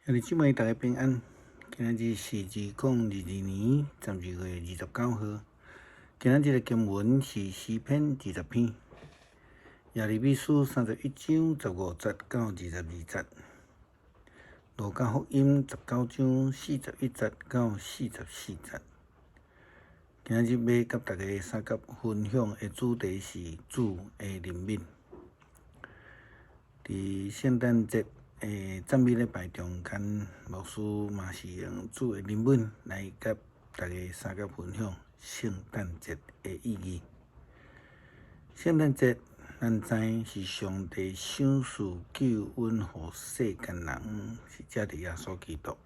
兄弟姊妹，大家平安。今仔日是2022年12月29號。今仔日的經文是詩篇20篇，耶利米書31章15節到22節，路加福音19章41節到44節。今仔日欲佮大家相佮分享的主題是主的憐憫。佇聖誕節的讚美禮拜中間，牧師嘛是用主的憐憫來佮大家相佮分享聖誕節的意義。聖誕節，咱知是上帝賞賜救恩予世間人，是藉著耶穌基督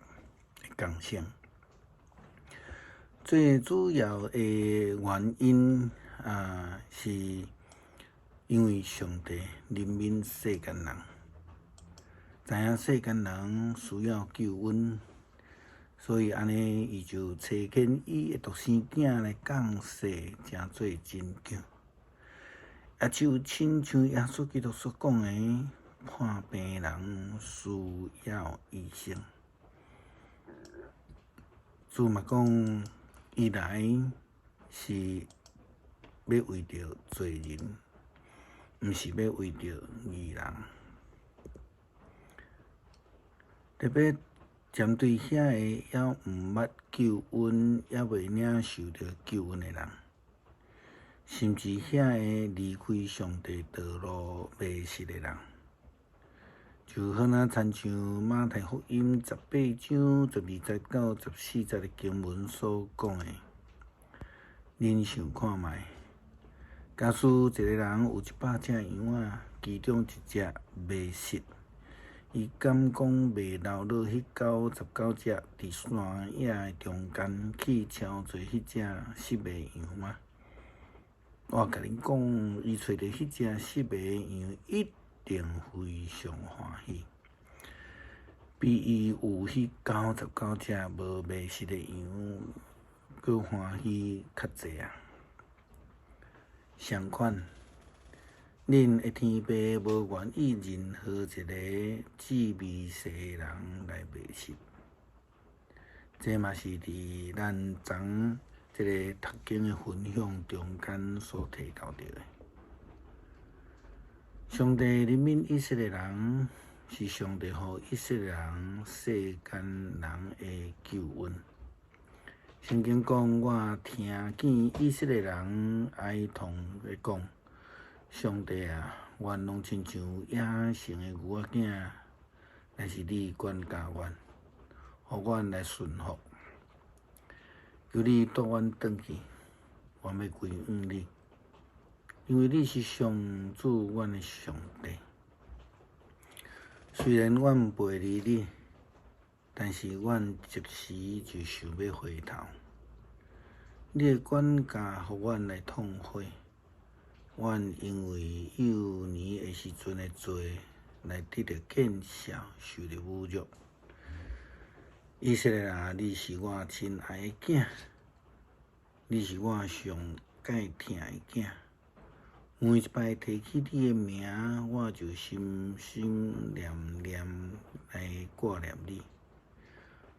的降生。最主要的原因啊，是因為上帝憐憫世間人，知影世間人需要救恩，所以按呢，伊就差遣伊的獨生囝來降世，成做拯救。也就親像耶穌基督所講的，破病人需要醫生。主嘛講，伊來是欲為著罪人，毋是欲為著義人。特別針對遐个猶毋捌救恩，猶未領受著救恩的人，甚至遐个離開上帝道路迷失的人，就好若親像馬太福音18章12節到14節的經文所講的，恁想看覓？假使一个人有100隻羊仔，其中一隻迷失，伊敢講袂留落彼99隻佇山野的中間去撨揣彼隻失的羊嗎？我共恁講，伊揣著彼隻失的羊，一定非常歡喜，比伊有彼99隻無迷失的羊閣歡喜較濟啊！相款，恁的天父無願意任何一个至微細的人來迷失。這嘛是佇咱昨這个讀經的分享中間所提到著的。上帝憐憫以色列人，是上帝予以色列人世間人的救恩。聖經講，我聽見以色列人哀痛的講：上帝啊，阮攏親像野生的牛仔囝，但是你管教阮，予阮來順服。求你帶阮轉去，阮欲歸向你，因為你是上主，阮的上帝。雖然阮背離你，但是阮即時就想欲回頭。你的管教予阮來痛悔，阮因為幼年的時陣的罪，來得著見笑，受著侮辱。以色列啊，你是我親愛的囝，你是我上蓋疼的囝。每一擺提起你的名，我就心心念念來掛念你。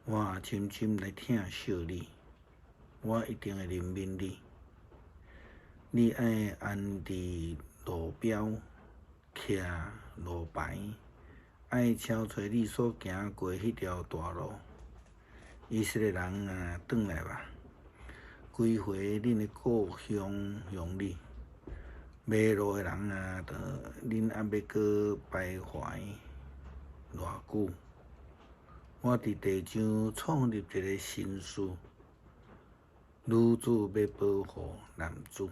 我深深來疼惜你，我一定會憐憫你。你愛安置路標，徛路牌，愛撨揣你所行過彼條大路。以色列人啊，轉來吧，歸回恁的故鄉鄉里。迷路的人啊，著恁猶欲閣徘徊偌久？我佇地上創立一个新事，女子欲保護男子。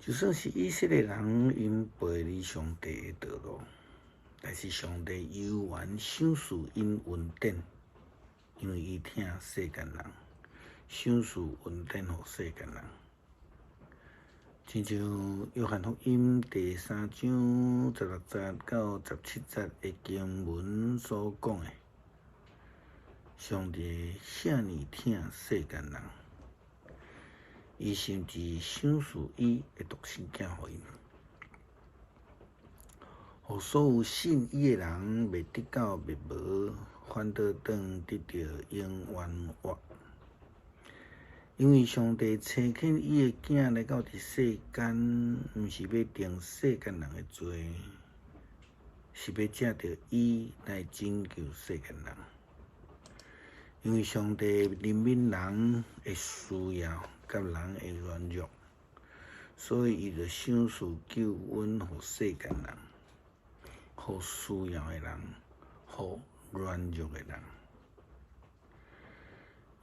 就算是以色列人𪜶背離上帝的道路，但是上帝猶原賞賜𪜶恩典，因為伊疼世間人，賞賜恩典予世間人。親像約翰福音第3章16節到17節的經文所講的，上帝遐爾疼世間人，伊甚至賞賜伊的獨生囝予𪜶，予所有信伊的人袂得到滅亡，反倒轉得著永遠活。因為上帝差遣伊的囝來到佇世間，毋是欲定世間人的罪，是欲藉著伊來拯救世間人。因為上帝憐憫人的需要佮人的軟弱，所以伊就賞賜救恩予世間人，予需要的人，予軟弱的人。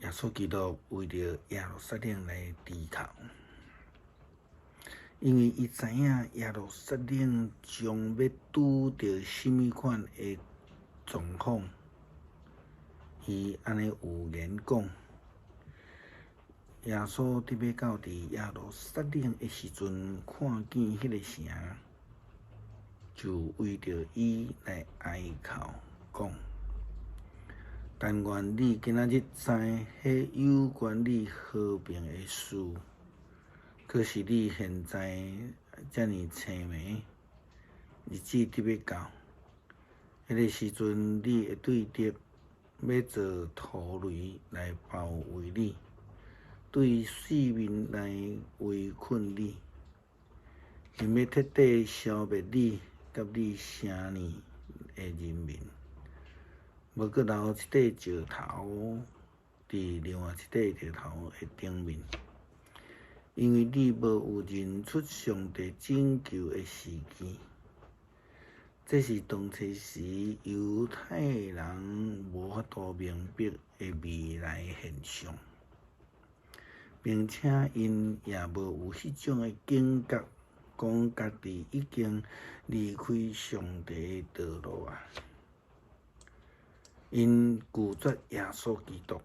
耶穌基督為著耶路撒冷來低頭，因為伊知影耶路撒冷將欲拄著啥物款的狀況，伊按呢預言講，耶穌佇欲到佇耶路撒冷的時陣，看見彼個城，就為著伊來哀哭，講：但願你今仔日知彼有關你和平的事，可是你現在遮爾青迷，日子佇欲到，彼个時陣，你的對敵欲做土壘來包圍你，對四面來圍困你，𪜶欲徹底消滅你佮你城裡的人民，無閣留一塊石頭佇另外一塊石頭的頂面，因為你無有認出上帝拯救的時機。這是當初時猶太人無法度明白的未來現象，並且𪜶也無有彼種的警覺，講家己已經離開上帝的道路啊！𪜶拒絕耶穌基督，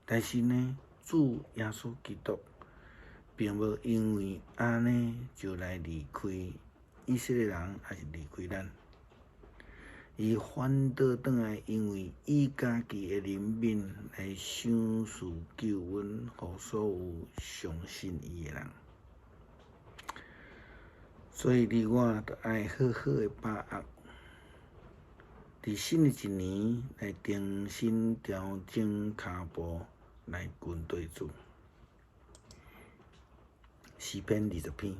但是呢，主耶穌基督並無因為按呢就來離開以色列人，抑是離開咱。伊反倒轉來，因為伊家己的憐憫來賞賜救恩，予所有相信伊的人。所以你我著愛好好的把握，佇新的一年來重新調整跤步，來跟隨主。詩篇20篇，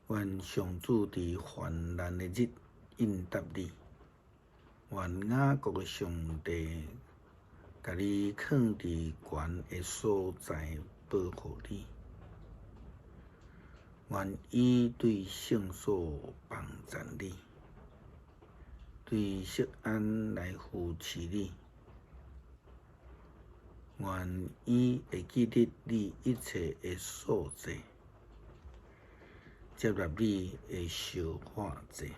願上主佇患難的日應答你，願雅各的上帝共你囥佇懸的所在保護你，願伊對聖所幫贊你，對錫安來扶持你，願伊會記得你一切的素祭，接納你的燒化祭。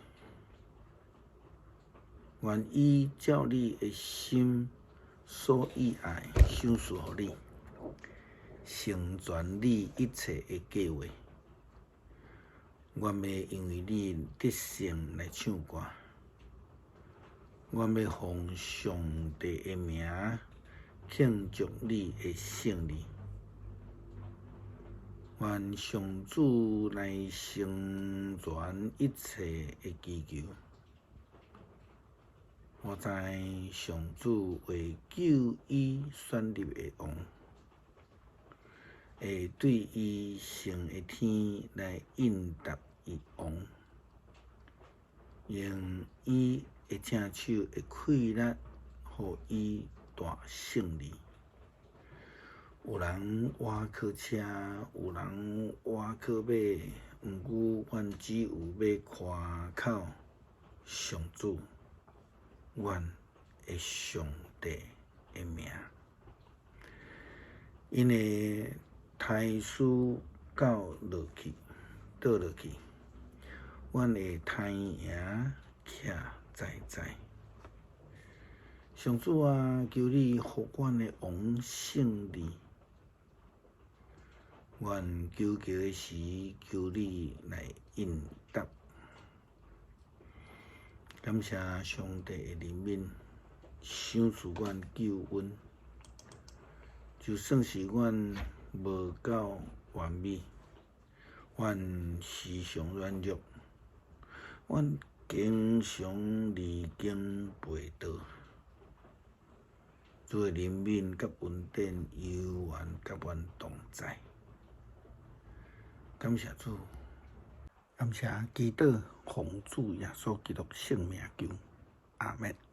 願伊照你的心所意愛賞賜予你，成全你一切的計劃。阮欲因為你得勝來唱歌，阮欲奉上帝的名慶祝你的勝利。願上主來成全一切的祈求。我知上主會救伊選立的王，會對伊升的天來應答伊王，用伊的正手的氣力，予伊大勝利。有人倚靠車，有人倚靠馬，毋過阮只有欲倚靠上主，阮的上帝的名。𪜶的刣師倒落去，倒落去，阮的刣營徛在在。上主啊，求你予阮的王勝利。阮求告的時，求你來應答。感謝上帝的憐憫，賞賜阮救恩。就算是阮無夠完美，阮時常軟弱，阮經常離經背道，主的憐憫佮恩典猶原佮阮同在。感謝主，感謝祈禱，奉主耶穌基督聖名求，阿們。